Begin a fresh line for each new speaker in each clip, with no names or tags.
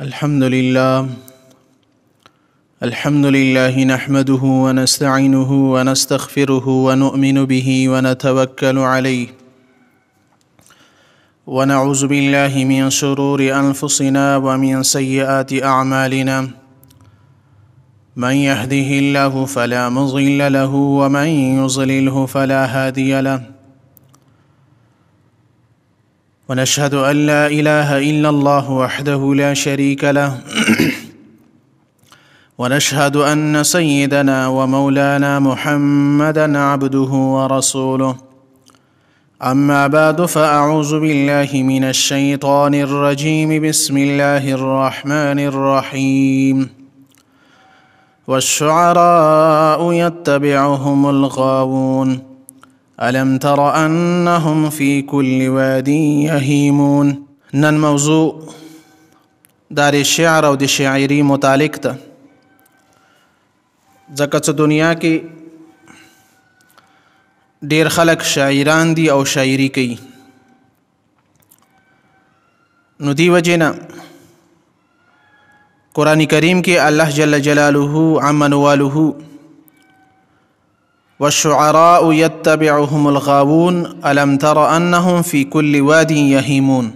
الحمد لله، الحمد لله نحمده ونستعينه ونستغفره ونؤمن به ونتوكل عليه، ونعوذ بالله من شرور أنفسنا ومن سيئات أعمالنا. من يهده الله فلا مضل له ومن يضلله فلا هادي له. ونشهد أن لا إله إلا الله وحده لا شريك له، ونشهد أن سيدنا ومولانا محمدا عبده ورسوله. أما بعد، فأعوذ بالله من الشيطان الرجيم. بسم الله الرحمن الرحيم. والشعراء يتبعهم الغاوون، ألم تر أنهم في كل واد يهيمون. نن موضوع دار شعر او د شاعري متعلق ده، ځکه چې دنیا کې ډیر خلک شاعران دي او شاعري کوي. نو دی وجې نه قرآن کریم کې الله جل جلاله عمن واله والشعراء يتبعهم الغاوون ألم تر أنهم في كل واد يهيمون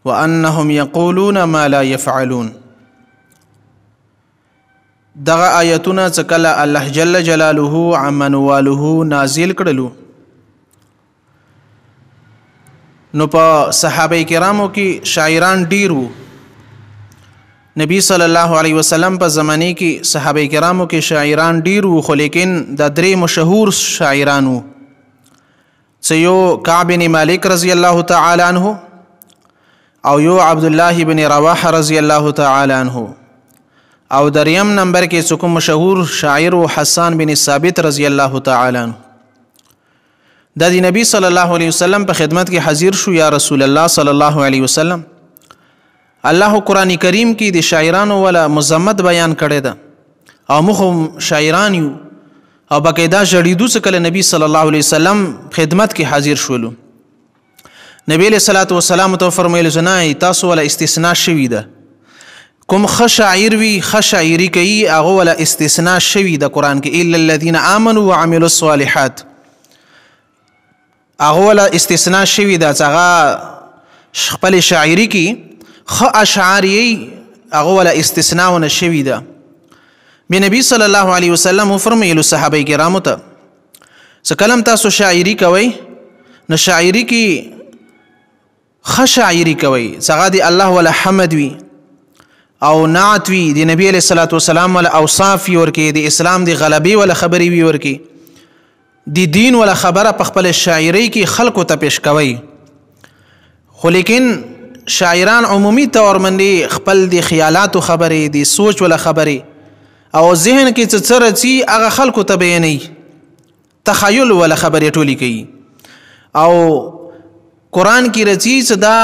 وأنهم يقولون ما لا يفعلون. دغه آیتونه چې کله الله جل جلاله عمن واله نازل کړلو، نو په صحابه کرامو کې شاعران ډیر وو. نبی صلی الله علیه وسلم په زمانه کې صحابه کرامو کې شاعران ډیر وو، خو لیکن دا درې مشهور شاعران وو، چې یو کعب بن مالک رضی الله تعالی عنه، او یو عبد الله بن رواحه رضی الله تعالی عنه، او دریم نمبر کې څوک مشهور شاعر و حسان بن ثابت رضی الله تعالی عنه. دا د نبی صلی الله علیه وسلم په خدمت کې حاضر شو، یا رسول الله صلی الله علیه وسلم، الله قرآن کریم کې د شاعرانو ولا مذمت بیان کړی ده، او موږ هم شاعران یو، او باقاعده ژړېدو څه کله نبی صلی الله علیه وسلم خدمت کې حاضر شولو. نبی علیه الصلاة والسلام ته فرمایل چې نه، تاسو ولا استثنا شوي ده. کوم ښه شاعر وي، ښه شاعري کوي، هغه ولا استثنا شوي ده قرآن کې، الا الذین آمنوا وعملوا الصالحات، هغه ولا استثنا شوي ده چې هغه خپلې شاعري کې ښه اشعار یې هغه ولا استثنا ونه شوي ده. بیا نبی صلی الله علیه وسلم وفرمیلو صحابه کرامو ته چې کله هم تاسو شاعري کوئ، نو شاعري کې ښه شاعري کوئ چې هغه د الله ولا حمد وي او نعت وي، د نبی علیه الصلاة والسلام ولا اوصاف وي ورکې، د اسلام د غلبې ولا خبرې وي ورکې، د دین ولا خبره په خپله شاعرۍ کې خلکو ته پیش کوئ. خو لیکن شاعران عمومي طور باندې خپل د خیالاتو خبرې، د سوچ ولا خبرې، او ذهن کې څه څه راځي هغه خلکو ته بیانوي، تخیل ولا خبرې ټولې کوي. او قرآن کې راځي چې دا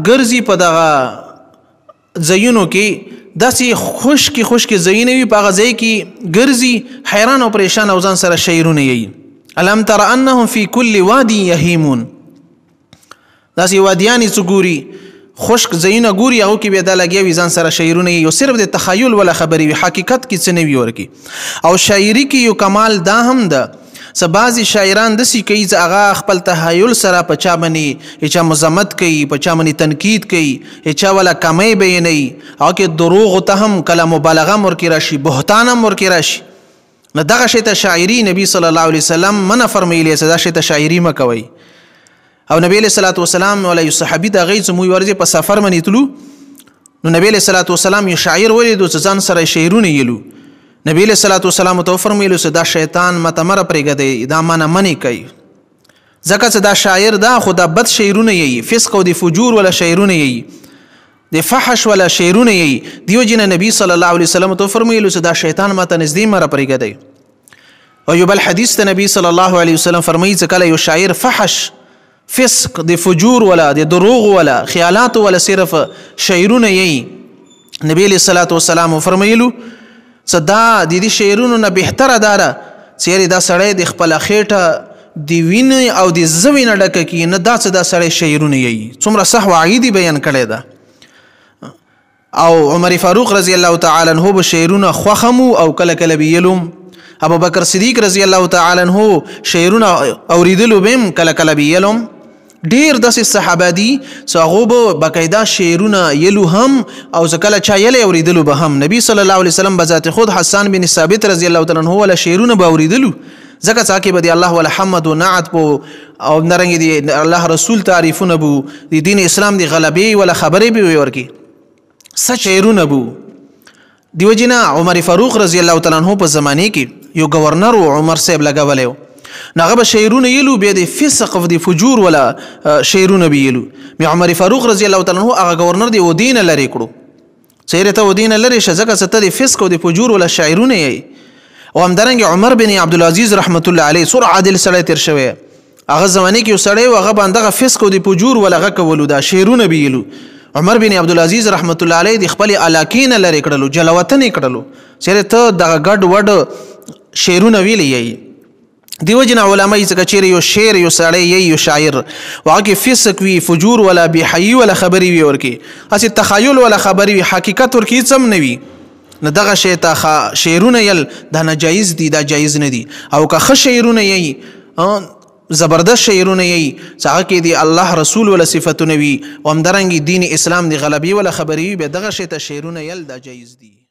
ګرځي په دغه ځایونو کې، داسې خشکې خشکې ځایونه وي، په هغه ځای کې ګرځي حیران او پریشان او ځان سره شعرونه یي. الم تر انهم فی کل وادي یهیمون، داسې وادیانې څه ګوري، خشک ځایونه ګوري، هغو کې بیا دا لګیا وي ځان سره شعرونه یي، او صرف د تخیل ولا خبرې وي، حقیقت کې څه نه وي ورکي. او شاعري کې یو کمال دا هم ده څه بعضې شاعران داسې کوي چې هغه خپل تخیل سره په چا باندې چا مذمت کوي، په چا باندې تنقید کوي، چا ولا کمی بیانوي، هغه کې دروغو ته هم کله مبالغه هم ورکې راشي، بهتان هم ورکې راشي. نو دغه شی ته شاعري نبی صلی الله علیه وسلم منع فرمیلې چې دا شی ته شاعري مه کوئ. او نبی علیه الصلاة والسلام ولا یو صحابي د هغې چې موږ ورځې په سفر باندې تلو، نو نبی علیه الصلاة والسلام یو شاعر ولیدو چې ځان سره شعرونه یلو. نبی علیه الصلاة والسلام ته وفرمیلو چې دا شیطان ماته مه راپرېږدئ، دا مانه منې کوي، ځکه چې دا شاعر دا خو دا بد شعرونه یي، فسق او د فجور ولا شعرونه یي، د فحش ولا شعرونه یي. دیو جن نبی صلی الله علیه وسلم ته وفرمیلو چې دا شیطان ماته نږدې مه راپرېږدئ. او یو بل حدیث ته نبی صلی الله علیه وسلم فرمایي چې کله یو شاعر فحش، فسق، د فجور ولا، د دروغ ولا، خیالات ولا صرف شعرونه یي، نبی علیه الصلاة والسلام فرمایلو چې دا د دې شعرونو نه بهتره دا ده چې یاري دا سړی د خپله خېټه د وینې او د زوې نه ډکه کړي، نه دا چې دا سړی شعرونه یي. څومره صح وعید یې بیان کړی ده. او عمر فاروق رضی الله تعالی عنہ به شعرونه خوخمو او کله کله به یلوم. ابو بکر صدیق رضی الله تعالی عنہ شعرونه اوریدلو بهم، کله کله به یلوم. ډیر داسې صحابه دي چې هغه به باقاعده شعرونه یلو هم او چې کله چا یلې اوریدلو به هم. نبی صلی الله علیه وسلم بذات خود حسان بن ثابت رضی الله تعالی عنہ ولا شعرونه به اوریدلو، ځکه چې هکې به د الله ولا حمد و نعت بو او نرنګ دی الله رسول تعریفونه بو، د دین اسلام دی غلبې ولا خبرې به ورکی څه شعرونه بو. دیو جنا عمر فاروق رضی الله تعالی عنہ په زمانه کې یو گورنر و عمر صاحب لګولی و، نو هغه به شعرونه یلو، بیا د فسق او د فجور ولا شعرونه به یلو. بیا عمر فاروق رضی الله تعالی عنہ هغه گورنر دی ودینه لرې کړو، چیرې ته ودینه لرې شه، ځکه چې ته د فسق او د فجور ولا شاعرونه یې. او همدارنګه عمر بن عبدالعزیز رحمت الله علیه څومره عادل سړی تېر شوی، هغه زمانه کې یو سړی و، هغه باندې دغه فسق او د فجور ولا هغه کولو، دا شعرونه به یلو. عمر بن عبدالعزیز رحمت الله علیه د خپلې علاقې نه لرې کړلو، جلاوطن یې کړلو، چېرې ته دغه ګډ وډ شعرونه ویلی یې. دیو جن علماء چې چیرې یو شعر یو سړی یې یو شاعر وهغه کې فسق وي، فجور ولا بې حیي ولا خبرې وي ورکې، هسې تخیل ولا خبرې وي، حقیقت ورکې هېڅ هم نه وي، نو دغه شی ته شعرونه یل دا ناجایز دي، دا جایز نه دي. او که ښه شعرونه یې زبردست شعرونه یې چې هغه کې د الله رسول ولا صفتونه وي او همدارنګه دین اسلام د غلبې ولا خبرې وي، بیا دغه شی ته شعرونه یل دا جایز دي.